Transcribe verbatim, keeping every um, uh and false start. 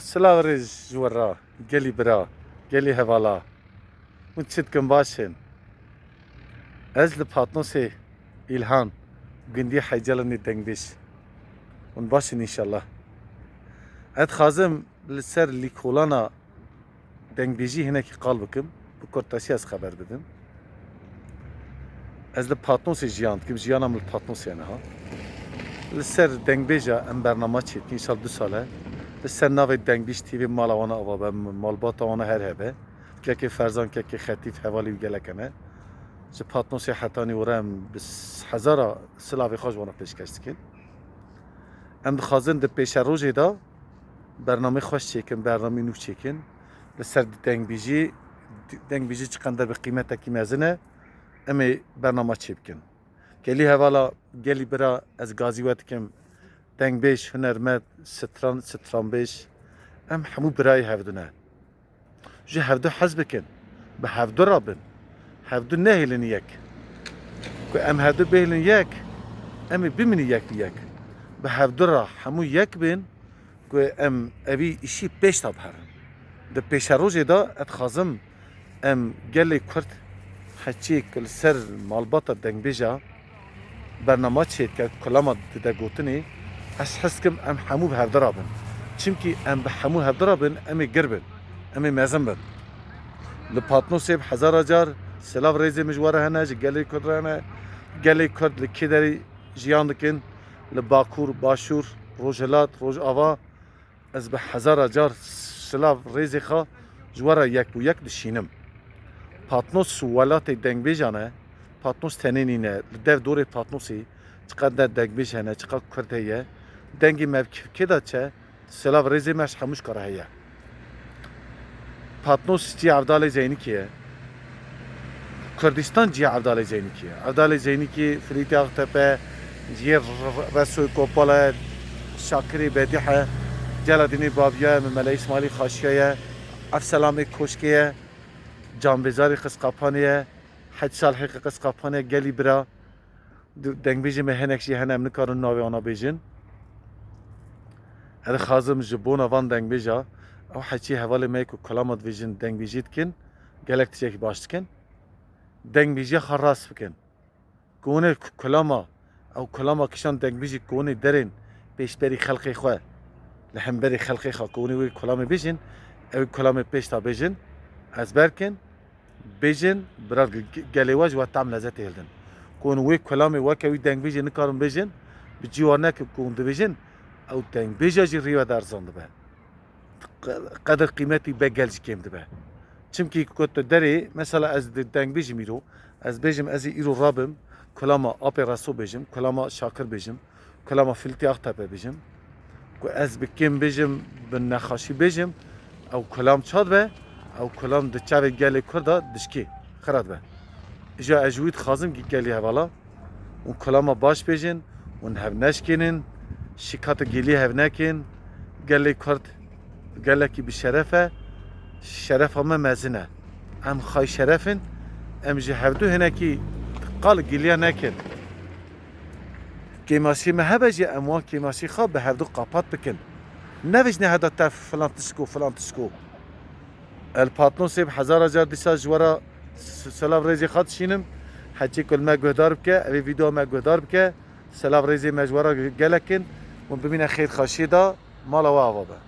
Silav rêz ji we re, gelî bira, gelî hevala. Hûn çi dikin, baş in? Ez li Patnosê Îlhan, gundî Heycelanê dengbêj. Hûn baş in înşallah. Ez dixwazim li ser lîkolana dengbêjî hinekî qal bikim, bi kurtesî ez xeber bidim. Ez li Patnosê jiyan dikim, jiyana min li Patnosê ye niha. Li ser dengbêja em bernama çêdikin, îsal du sal e. Li ser navê Dengbêj T V mala wana ava be, malbata wana her hebe. Kekê Ferzan, kekê Xetîf, hevalî wî gelek hene. Ji Patnosê hetanî were em bi hezara silavê xwe ji wana pêşkeş dikin. Em dixwazin di pêşerojê de bernamê xweş çêkin, bernamê nû çêkin. Li ser dengbêjî, dengbêjî çiqander bi qîmetekî mezin e, em ê bernama çêbikin. Gelî hevala, gelî bira, ez gazî we dikim. Dengbêj, hunermend, stran, stranbêj, em hemû birayê hevdu ne. Ji hevdu hez bikin, bi hevdu re bin. Hevdu nehêlin yek. Ku em hevdu bihêlin yek, em ê bimînin yek bi yek. Bi hevdu re hemû yek bin, ku em evî îşî pêş de biherin. Di pêşerojê de ez dixwazim em gelê Kurd heçiyê ku li ser malbata dengbêja bernama çêdike, kulama dide gotinê, ez hez dikim em hemû bi hevdu re bin. Çimkî em bi hemû hevdu re bin, em ê gir bin, em ê mezin bin. Li Patnosê bi hezara car silav rêzê min ji we re hene, ji gelê Kurd re hene. Gelê Kurd li kê derê jiyan dikin? Li Bakur, Başûr, Rojhilat, Rojava. Ez bi hezara car silav rêzê xwe ji we re yek bi yek dişînim. Patnos welatê dengbêjan e. Patnos tenê nîne. Li dev dorê Patnosê çiqader dengbêj hene, çiqader Kurd heye. Dengê me bi kê de çe? Silav rêzê me ji hemû ji re heye. Patnos cî Evdalê Zeynikê ye. Kurdistan cî Evdalê Zeynikê ye. Evdalê Zeynikê, Filîtê Axtepe, ciyê Resoyê Kopal e, Şakirê Bedîh e, Celadînê Babiya ye, Memele Îsmaîlê Xaşiya ye, Evselamê Koşkê ye, Canbêzarê Qisqapanê ye, Hec Salihê Qisqapanê ye, gelî bira. Dengbêjê me hinek jî hene, em nikarin navê wana bêjin. Ez dixwazim ji bona van dengbêja, ew heçî hevalê me ku kulama dibêjin, dengbêjî dikin, gelek tiştekî baş dikin. Dengbêjiya xwe rast bikin. Ku hûn ê kulama, ew kulama kişan dengbêjî ku hûn ê derên pêşberî xelkê xwe, li hemberî xelkê xwe ku hûn ê wê kulamê bêjin, ew kulamê pêş de bêjin, ezber kin. Bêjin, bira ge-, gelê we ji we tam lezetê hildin. Ku hûn wê kulamê weke wî dengbêjê nikarin bêjin, bi cî wan nekin ku hûn dibêjin, ew dengbêja jî rî we derzan dibe. Qe-, qedir qîmetî be gel jî kêm dibe. Çimkî ku tu derê, mesela ez di dengbêjim îro, ez bêjim ez ê îro rabim, kulama Apê Reso bêjim, kulama Şakir bêjim, kulama Filîtê Axtepe bêjim, ku ez bi kêm bêjim, bi nexaşî bêjim, ew kulam çad be, ew kulam di çavê gelê Kurda dişkê, xira dibe. Îja ez ji wî dixwazim ki gelî hevala, hûn kulama baş bêjin, hûn hev neşkênin, şikata gelî hev nekin, gelê Kurd gelekî bi şeref e, şerefa me mezin e. Em xay şeref in, em ji hevdu hinekî qal giliya nekin. Kêmasî me hebe jî em wan kêmasî xwe bi hevdu qapat bikin. Nevijne heda tev filan tişko, filan tişko. El Patnosê bi hezara car dîsa ji we re s-, selav rêzê xwe dişînim. Heçî ku li me guhdar bike, evê vîdeo me guhdar bike. Selav rêzê me ji we re gelek in. Hûn bimîne xêr xweşiyê de, mala we ava be.